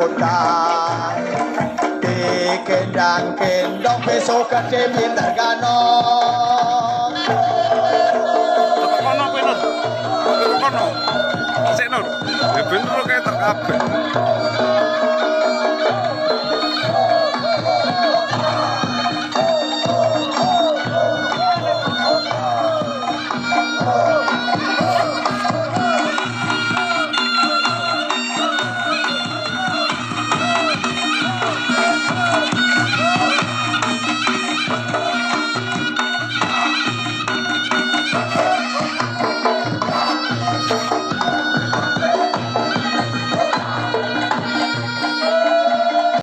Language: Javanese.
kondang. Dikendang-kendong besok gede pinter ganong. Teko kono kowe, Nur. Teko kono. Sik, Nur. Ya bener kae tak kabeh.